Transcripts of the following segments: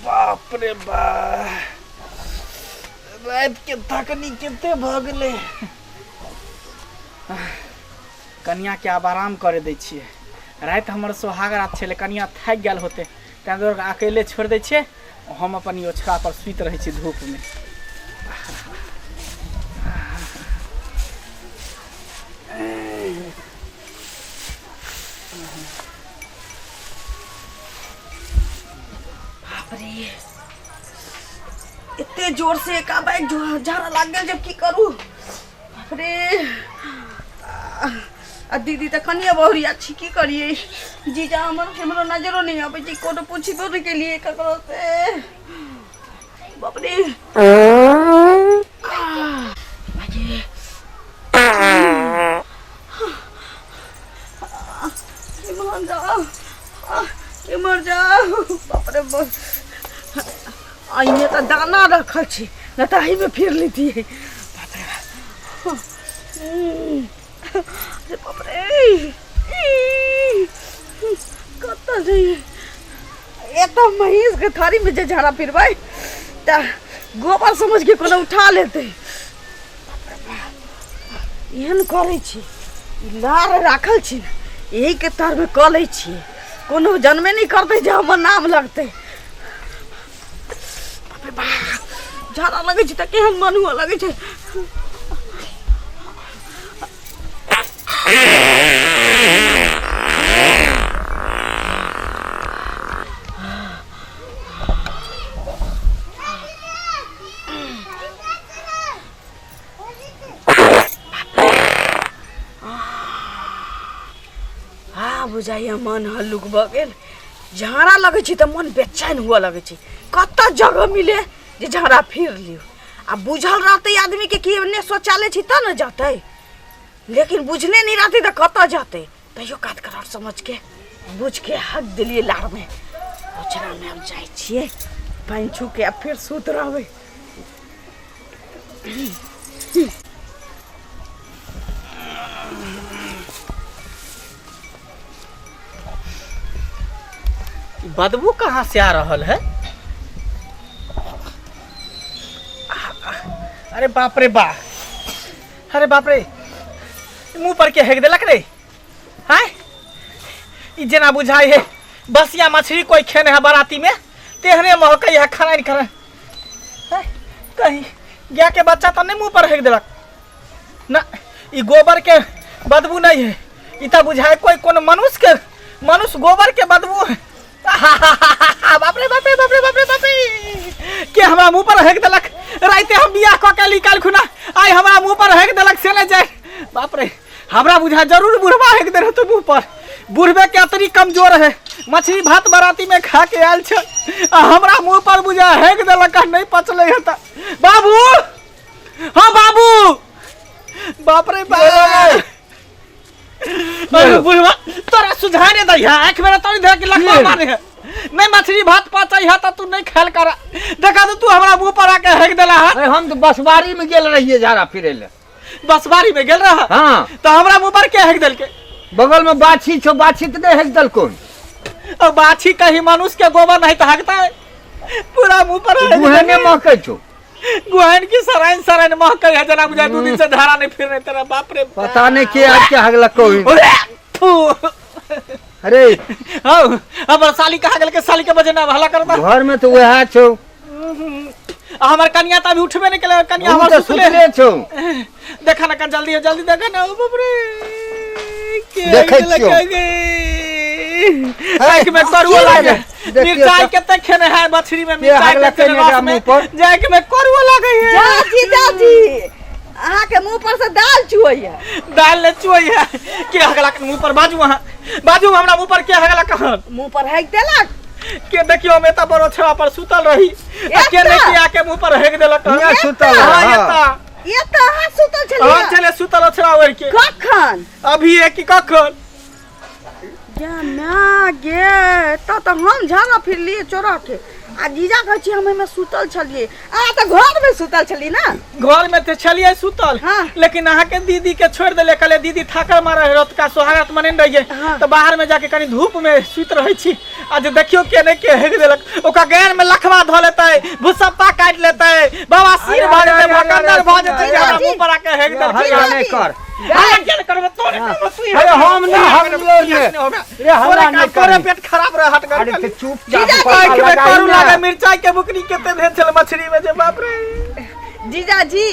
बाप रे बा, रातिके थकनी कते भऽ गेलै। कनियाके आब आराम करे दै छियै। राति हमर सोहाग रात छलै, कनिया थाकि गेल होतै, ताहि दुआरे अकेले छोड़ि दै छियै। हम अपन ई ओछरा पर सुति रहै छी धूपमे। बाप रे, एते जोर से एकाएक झाड़ा लाग गेल जब की करू। बाप रे, आ दीदी तऽ कनिए बहुरिया छी, की करिए जीजा हमर केम्हरो नजरो नहि अबै छै, कोनो पुछबो नहि केलिए ककरो से। बाप रे, केम्हर जाओ, केम्हर जाओ। बाप रे बाप, एहिमे तऽ दाना रखल छै, नहि तऽ एहिमे फिर लेतियै। बाप रे बाप, अरे बाप रे, कतऽ जइयै? एतऽ महीँसके थारीमे जे झाड़ा फिरबै तऽ गोबर समझ के कोनो उठा लेतै। एहन करै छी, ई लार राखल छी ने, एहिके तरमे कऽ लै छियै, कोनो जनबे नहि करतै जे हमर नाम लगतै। बाप रे बाप, झाड़ा लगै छै तऽ केहन मन हुअ लगै छै। आ बुझाइए मन हल्लुक भऽ गेल। झाड़ा लगै छै तऽ मन बेचैन हुअ लगै छै, कतऽ जगह मिले जे झाड़ा फिर लियौ। आ बुझल रहतै आदमीके कि एन्ने शौचालय छै तऽ ने जतै, लेकिन बुझने नहि रहतै तऽ कतऽ जतै। तैयो कात करोड़ समझके बुझके हक देलियै लारमे ओछरामे। आब जाइ छियै पानि छूके आ फेर सुत रहबै। बदबू कहाँ से आ रहल है? अरे बाप रे बा, अरे बाप रे, मुंह पर के हेक देलक रे। हाय, ई जेना बुझाइ है बसिया मछली कोई खेने है बाराती में, तेहने महकै है खराइन खराइन। हाय, कहीं गाय के बच्चा तो नहीं मुंह पर हेक देलक ना? ई गोबर के बदबू नहीं है, ई तो बुझाए कोई कोनो मनुष्य के मनुष्य गोबर के बदबू है। बाप रे बाप रे बाप रे बाप रे बाप रे, के हमरा मुंह पर हेक देलक? राइते हम बियाह कऽ के निकाल खुना, आइ हमरा मुंह पर हेक देलक से नहि जाय। बाप रे, हमरा बुझा जरूर बुढ़वा हेक दे रहतो मुंह पर। बुढ़बे के अतरी कमजोर है, मछली भात बराती में खा के आयल छै आ हमरा मुंह पर बुझा हेक देलक आ नहीं पचलै है त। बाबू, हाँ बाबू, बाप रे बाप, अरे बुढ़वा तोरा सुझाए नहीं दै है, आँख मेरा तोरी धर के लखवा मारे है। नहीं मछली भात पचै है त तू नहीं खायल कर। देखा तो तू हमरा मुंह पर आके हेक देला है। अरे हम तो बसवारी में गेल रहिए झाड़ा फिरे ले। बसवारी में गेल रहा? हाँ। तो हमरा मुंह पर के हेक देलके? बगल में बाछी छो, बाछी तो नहीं हेक देलको। और बाछी कहीं मनुष्य के गोबर नहीं तो हकता है, पूरा मुंह पर हेक गुहे देलके। ने महकै छो। गुहन की सराइन सराइन महकै है, जना बुझाय दू दिन से धारा नहीं फिर रहे तेरा। बाप रे, पता नहीं के आज के हगलको। ओरे, थू। अरे हौ, हमर साली कहाँ गेल? के साली के बजे ना हल्ला करता घर में तो वह छो। आ हमर कनिया तऽ अभी उठबे नहीं केले। कनिया उ हमर तो सुतले। सुतले छो। देखा ना कन, जल्दी जल्दी देखा ना। ओ बाप रे, के देखै गेलै, छियौ। के गे? आँखि में करुओ लागे, देखियौ मिरचाई तऽ। कते खेने है मछली में के मिरचाई हगलकै कते ने एकरा रस में मुँह पर? जाके में करुओ लागे है। जाजी जाजी, अहाँके मुंह पर से दाल चुअइया। दाल ने चुअइ है। के हगला के मुंह पर? बाजू, अहाँ बाजू, हमरा मुंह पर के हगला कहन? मुंह पर हेक देलक के? देखियो, हम एता बड़ो छेड़ा पर सुतल रही आ के एता? नहीं के आके मुंह पर हेक देलक। हियाँ सुतल हाँ, रहे, हाँ। एता ये तऽ अहाँ सुतल हाँ छलियै? छले सुतल ओछरा ओढ़ के। कखन? अभी है कि कखन? गे माय गे, तऽ हम झाड़ा फिरलियै चोरा के आ जीजा कहै छी हम एहिमे सुतल छलियै। आ तऽ घरमे सुतल छलियै ने? घर में तऽ छलियै सुतल। हाँ। लेकिन अहाँ के दीदी के छोड़ देले, कहले दीदी थाकल मारे है, रतका सोहागत मने रहिए। हाँ। तऽ बाहर में जाके कनी धूप में सुत रहै छी आ जे देखियो के ने के हेग देलक, ओकरा गैर में लखवा धऽ लेतै, भुसप्पा काटि लेतै, बाबा सिर अरे, भऽ जेतै, अरे, अरे, भकंदर अरे, भऽ जेतै, अरे, जे हमरा अरे, मुंह पर आके हेग देलक। हल्ला नहि कर। हल्ला किया नहि करबै? तोरे करबै, तू ही अरे, हम तू नहि, ही हम करबै, नहि, तू ही रे। नहि होबे। रे, हल्ला तोरे नहि तोरे करही। पेट खराब रहे, हट कर। अरे तऽ चुपचाप जीजा, पता आँखि में लगाही करू ने। लागे मिरचाई के बुकनी केते भेल छल मछली में जे बाप रे। जीजाजी,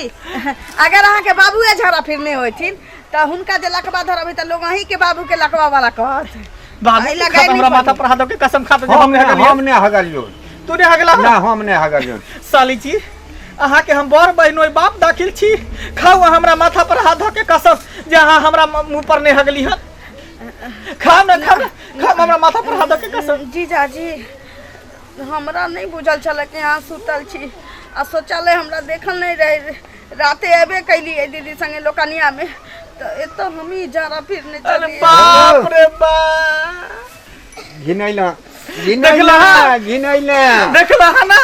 अगर अहाँके बाबुए झाड़ा फिरने होथिन तऽ हुनका जे लकवा धरबै तऽ लोग अहींके बाबूके लकवा वाला कहत। बाबू एहि तू लए खाता गारि हमरा नहि माथा पड़ी। पर हाथ दऽ के कसम खाता जे हम हम नहि नहि, हगलियै। हम नहि हगलियौ। तू नहि हगला? ना, हम नहि हगलियौ। साली जी, अहाँके हम बड़ बहिनोइ बाप दाखिल छी, खाउ अहाँ हमरा माथा पर हाथ धऽ के कसम जे अहाँ हमरा मुँह पर नहि हगली हन। खाउ ने, खाउ ने, खाउ हमरा माथा पर हाथ धऽ के कसम। जीजाजी, हमरा नहि बुझल छलै कि अहाँ सुतल छी आ शौचालय हमरा देखल नहि रहै। राते अयबे कैलियै दीदी संगे लोकनियामे तऽ एतऽ हमही झाड़ा फिरने अरे छलियै। बाप रे बाप, घिनैला देखला? घिनैला घिनैला। देखला हन ना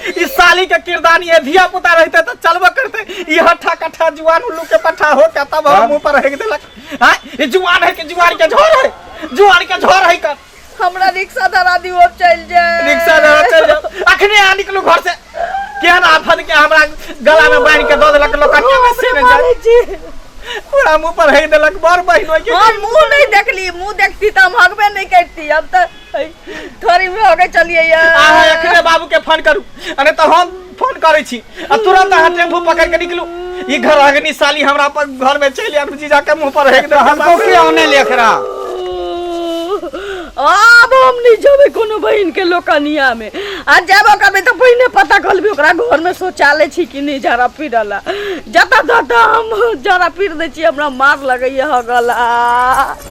इस साली के किरदानी है, धिया पुता रहते तो चलबो करते। ई हट्ठा कट्ठा जुआन उल्लू के पट्ठा हो के तब हम मुंह पर हेक देलक। हां, ई जुआन है कि जुआन के झोर है? जुआन के झोर है कर। हमरा रिक्शा धरा दियौ, अब चलि जाए। रिक्शा धरा चल जाओ, अखने आ निकलू घर से। केहन आफत के हमरा गला में बांध के दऽ देलक लोकनिया में से नहि जाए। छी पूरा मुंह पर हेक देलक बड़ बहिन होय के। हम मुंह नहीं देखली, मुंह देखती तऽ हम हगबे नहीं करती। अब तऽ थोड़ी में होके चलिए। अहाँ एखने बाबू के फोन करू, अरे तऽ हम फोन करै छी आ तुरंत अहाँ टेम्पू पकड़ के निकलू। ई घर अग्नि साली हमरा पर घर में चलि आयल, जीजा के मुंह पर हेक देलक। हमको के आने लेखरा। आब हम नहीं जेबै कोनो बहिन के लोकनिया में आ जेबो करबै तऽ पहिने पता कर लेबै ओकरा घर में शौचालय छी कि नहीं। झाड़ा फिरला जतऽ ततऽ हम झाड़ा फिर दै छी, हमरा मार लगैया हगला।